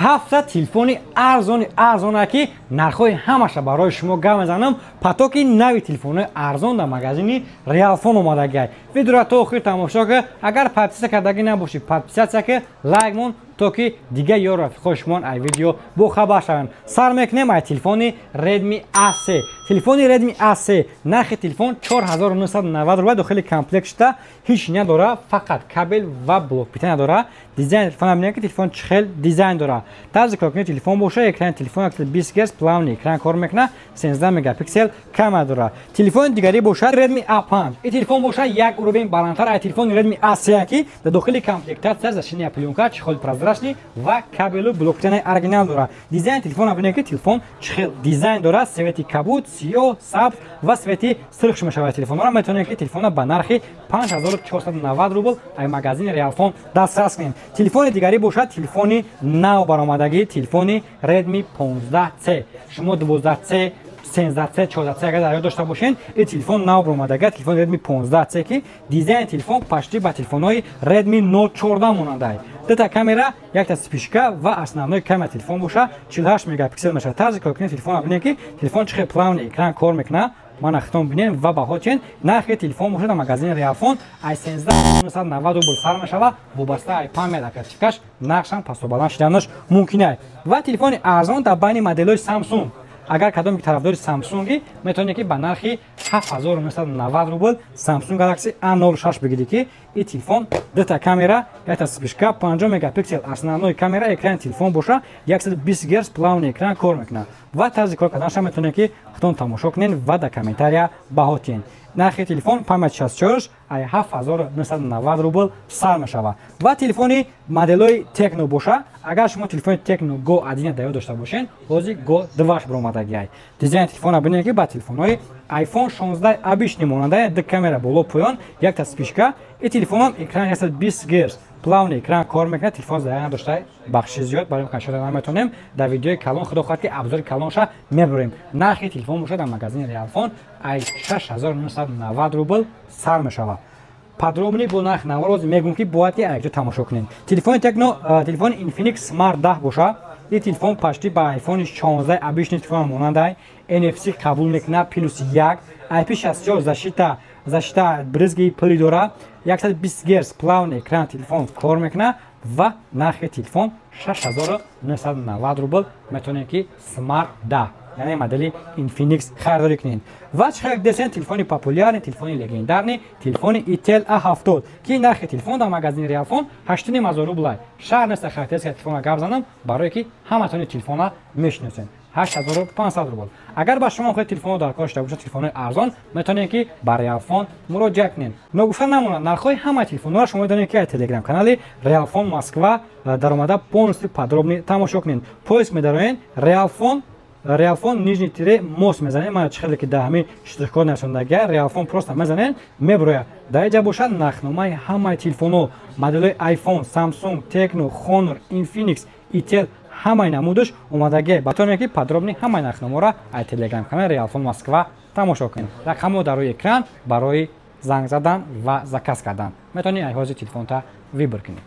Ҳафта телефони арзони арзона, ки нархҳои ҳамаша барои шумо гап мезанам. Потоки нави телефонҳои арзон дар магазини Реалфон омадагиай. Видеоро то охир тамошо ки, агар подписка кардагӣ набошӣ, подписаться ки, лайк мон, то ки дигар ёру рафиқҳои шумо ай видео бохабар шаванд. Сар мекунем ай телефони Redmi A3. Телефони Redmi A3, нархи телефон 4990 рубл. Дохили комплект шуда ҳеҷ надора, фақат кабел ва блок питания дора. Дизайни телефон бинед, ки телефон чӣ хел дизайн дора. Тарзи коркунии телефон боша, экрани телефон 20 герц плавный экран кор мекунад, 13 мегапиксел камера дора. Телефони дигарӣ боша Redmi A5. Ин телефон боша як уровень баландтар аз телефони Redmi A3, ки дар дохили комплектация защитная плёнка, чехол прозрачный ва кабелу блок питания оригинал дора. Дизайни телефон бинед, ки телефон чӣ хел дизайн дора: цвети кабуд, сиёҳ, сабз ва цвети сирх мешавад. Телефонҳоро метавонед, ки телефонро ба нархи 5490 рубл ай магазини Реалфон дастрас кунед. Телефони дигарӣ бошад телефони нав баромадагӣ, телефони Redmi 15C. Шумо 12C, 13C, 14C агар дар ёд дошта бошед, ин телефон нав баромадага, телефони Redmi 15C, ки дизайни телефон почти ба телефонҳои Redmi Note 14 монандай. Дута камера, якта вспышка ва основной камера телефон боша 48 мегапиксел мешавад. Тарзи коркунии телефон бинед, ки телефон чӣ хел плавный экран кор мекунад. Мана, хитон бинем ва баҳо чен. Нархи телефон бошад дар магазини Реалфон ай 13 990 рубл сар мешавад. Вобаста ай память, оперативкаш нархшам пасту баланд шиданаш мумкин ай. Ва телефони арзон дар байни моделҳои Samsung. Агар кадоме ки тарафдори Самсунги, метавонед, ки ба нархи 7990 рубл Samsung Galaxy A06 бигирӣ, ки ин телефон дута камера, якта вспышка, 50 мегапиксел основной камера, экрани телефон боша 120 герц плавный экран кор мекунад. Ва тарзи кор карданаша метавонед, ки худтон тамошо кунед ва дар комментария баҳо диҳед. Нархи телефон память 64 ай 7990 рубл сар мешавад. Ва телефони моделҳои Техно боша, агар шумо телефони Техно Go 1 дар ёд дошта бошед, ҳозир Go 2 баромадагиай. Дизайни телефона бинед, ки ба телефонҳои iPhone 16 обычный монанда: ду камера боло, поён, якта вспышка. Ин телефонам экран 120 герц плавный экран кор мекунад. Телефон зарар надошта, бахши зиёд барои кашода наметонем. Дар видеои калон, худо хоҳад, ки обзори калонша мебурем. Нархи телефон бошад дар магазини Реалфон ай 6990 рубл сар мешавад. Подробный бо нарх навроз мегӯм, ки бояд ки якҷо тамошо кунем. Телефони Техно, телефони Infinix Smart 10 боша, ин телефон почти ба iPhone 16 обычный телефон монандай, NFC қабул мекунад, плюс 1 IP64 защита брызги, пыли дора, 120 герц плавный экран телефон кор мекунад ва нархи телефон 6990 рубл. Метавонед, ки Smart 10, яъне модели Infinix, харидорӣ кунед. Ва чӣ хел десен, телефони популярный, телефони легендарный, телефони Itel A70, ки нархи телефон дар магазини Реалфон 8500 рублай. Шаҳр неста характеристика телефона гап занам, барое ки ҳаматони телефона мешиносед. 8500 рубл. Агар ба шумо хоҳед телефонро дар кор шуда бошад, телефонҳои арзон, метавонед, ки ба Реалфон муроҷиат кунед. Ногуфта намонад, нархҳои ҳамаи телефонҳоро шумо метавонед, ки аз телеграм канали Реалфон Москва даромада полностью подробный тамошо кунед. Поиск медароед Реалфон, Реалфон нижний тире мос мезанед. Мана, чӣ хеле ки дар ҳамин штрихкод нависондагия, Реалфон просто мезанед, меброяд. Дар инҷа бошад нархномаи ҳамаи телефонҳо, моделҳои iPhone, Samsung, Tecno, Honor, Infinix, Itel, ҳамаи намудаш омадагӣ. Батонед, ки подробный ҳамаи нархномаро аз телеграм канали Реалфон Москва тамошо кунед. Рақамҳо дар рӯи экран барои занг задан ва заказ кардан. Метавонед ай ҳозир телефонта выбор кунед.